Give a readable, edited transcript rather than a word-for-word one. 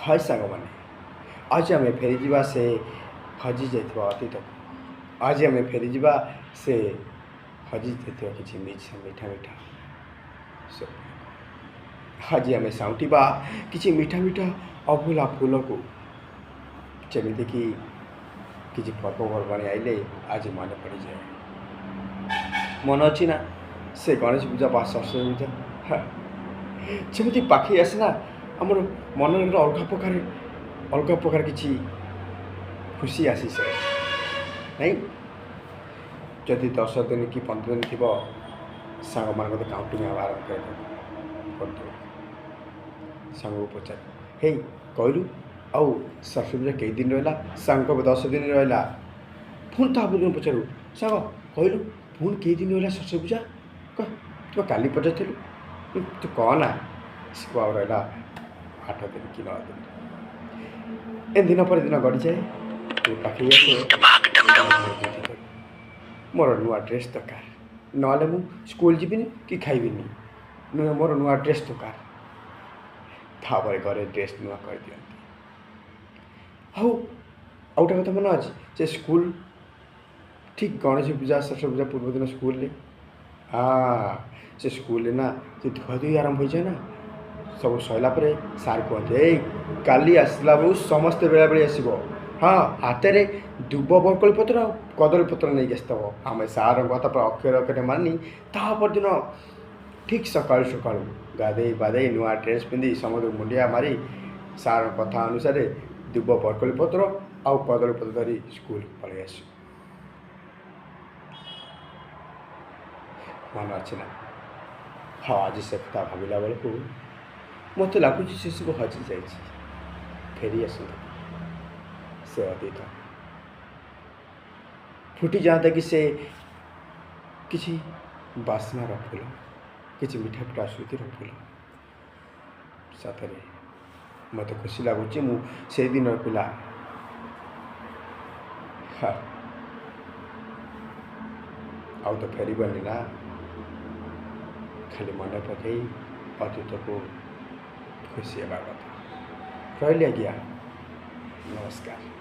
High ସାଙ୍ଗମାନେ, ଆଜି ଆମେ ଫେରିଯିବା ସେ ହଜି ଯାଇଥିବା ଅତୀତକୁ। ଆଜି ଆମେ ଫେରିଯିବା ସେ ହଜି ଯାଇଥିବା କିଛି ମିଠା ମିଠା ସ୍ୱପ୍ନ। ଆଜି ଆମେ ସାଉଁଟିବା କିଛି ମିଠା ମିଠା ଅଭୁଲା ଫୁଲକୁ, ଯେମିତିକି କିଛି ପର୍ବପର୍ବାଣି ଆଇଲେ ଆଜି ମନେ ପଡ଼ିଯାଏ। ମନେ ଅଛି ନା ସେ ଗଣେଶ ପୂଜା ବା ସରସ୍ୱତୀ ପୂଜା ଯେମିତି ପାଖେଇ ଆସେ ନା, ଆମର ମନରେ ଗୋଟେ ଅଲଗା ପ୍ରକାର କିଛି ଖୁସି ଆସିଯାଏ ନାଇଁ? ଯଦି 10 ଦିନ କି 15 ଦିନ ଥିବ, ସାଙ୍ଗମାନଙ୍କ କାଉଣ୍ଟିଂ ଆରମ୍ଭ କରିଦେବ। ସାଙ୍ଗକୁ ପଚାର, "ହେଇ କହିଲୁ, ଆଉ ସରସ୍ୱତୀ ପୂଜା କେଇ ଦିନ ରହିଲା?" ସାଙ୍ଗ କହିବ, "10 ଦିନ ରହିଲା।" ପୁଣି ତା ଦିନ ପଚାରିବୁ, "ସାଙ୍ଗ କହିଲୁ, ପୁଣି କେଇ ଦିନ ରହିଲା ସରସ୍ୱତୀ ପୂଜା? କହ, ତୁ କାଲି ପଚାରିଥିଲୁ, ତୁ କହ ନା।" ସେ ଆଉ ରହିଲା 8 ଦିନ କି 9 ଦିନ। ଏ ଦିନ ପରେ ଦିନ ଗଡ଼ିଯାଏ, ପାଖେଇ ଆସେ। ମୋର ନୂଆ ଡ୍ରେସ୍ ଦରକାର, ନହେଲେ ମୁଁ ସ୍କୁଲ ଯିବିନି କି ଖାଇବିନି। ନୁହେଁ, ମୋର ନୂଆ ଡ୍ରେସ୍ ଦରକାର। ତାପରେ ଘରେ ଡ୍ରେସ୍ ନୂଆ କରିଦିଅନ୍ତି। ଆଉ ଆଉ ଗୋଟେ କଥା ମନେ ଅଛି, ଯେ ସ୍କୁଲ ଠିକ୍ ଗଣେଶ ପୂଜା ସରସ୍ୱତୀ ପୂଜା ପୂର୍ବଦିନ ସ୍କୁଲରେ ସେ ସ୍କୁଲରେ ନା ସେ ଧୁଆଧୁଇ ଆରମ୍ଭ ହୋଇଯାଏ ନା। ସବୁ ସରିଲା ପରେ ସାର୍ କୁହନ୍ତି, "ଏଇ କାଲି ଆସିଲା ବେଳକୁ ସମସ୍ତେ ବେଳାବେଳି ଆସିବ, ହଁ, ହାତରେ ଦୁବ ବରକୋଳି ପତ୍ର ଆଉ କଦଳୀ ପତ୍ର ନେଇକି ଆସିଥିବ।" ଆମେ ସାର୍ଙ୍କ କଥା ପୁରା ଅକ୍ଷର ଅକ୍ଷରେ ମାନି ତା ପରଦିନ ଠିକ୍ ସକାଳୁ ସକାଳୁ ଗାଧେଇ ପାଧେଇ, ନୂଆ ଡ୍ରେସ୍ ପିନ୍ଧି, ସମସ୍ତଙ୍କୁ ମୁଣ୍ଡିଆ ମାରି, ସାର୍ଙ୍କ କଥା ଅନୁସାରେ ଦୁବ ବରକୋଳି ପତ୍ର ଆଉ କଦଳୀ ପତ୍ର ଧରି ସ୍କୁଲକୁ ପଳେଇ ଆସୁ। ମନେ ଅଛି ନା? ହଁ, ଆଜି ସେ କଥା ଭାବିଲା ବେଳକୁ ମୋତେ ଲାଗୁଛି ସେସବୁ ହଜିଯାଇଛି। ଫେରି ଆସନ୍ତା ସେ ଅତୀତ, ଫୁଟି ଯାଆନ୍ତା କି ସେ କିଛି ବାସ୍ନାର ଫୁଲ, କିଛି ମିଠା ମିଠା ସ୍ମୃତିର ଫୁଲ। ସତରେ ମୋତେ ଖୁସି ଲାଗୁଛି, ମୁଁ ସେଇଦିନର ପିଲା। ଆଉ ତ ଫେରିବନି ନା, ଖାଲି ମନେ ପକେଇ ଅତୀତକୁ ଖୁସି ହେବା କଥା। ରହିଲି ଆଜ୍ଞା, ନମସ୍କାର।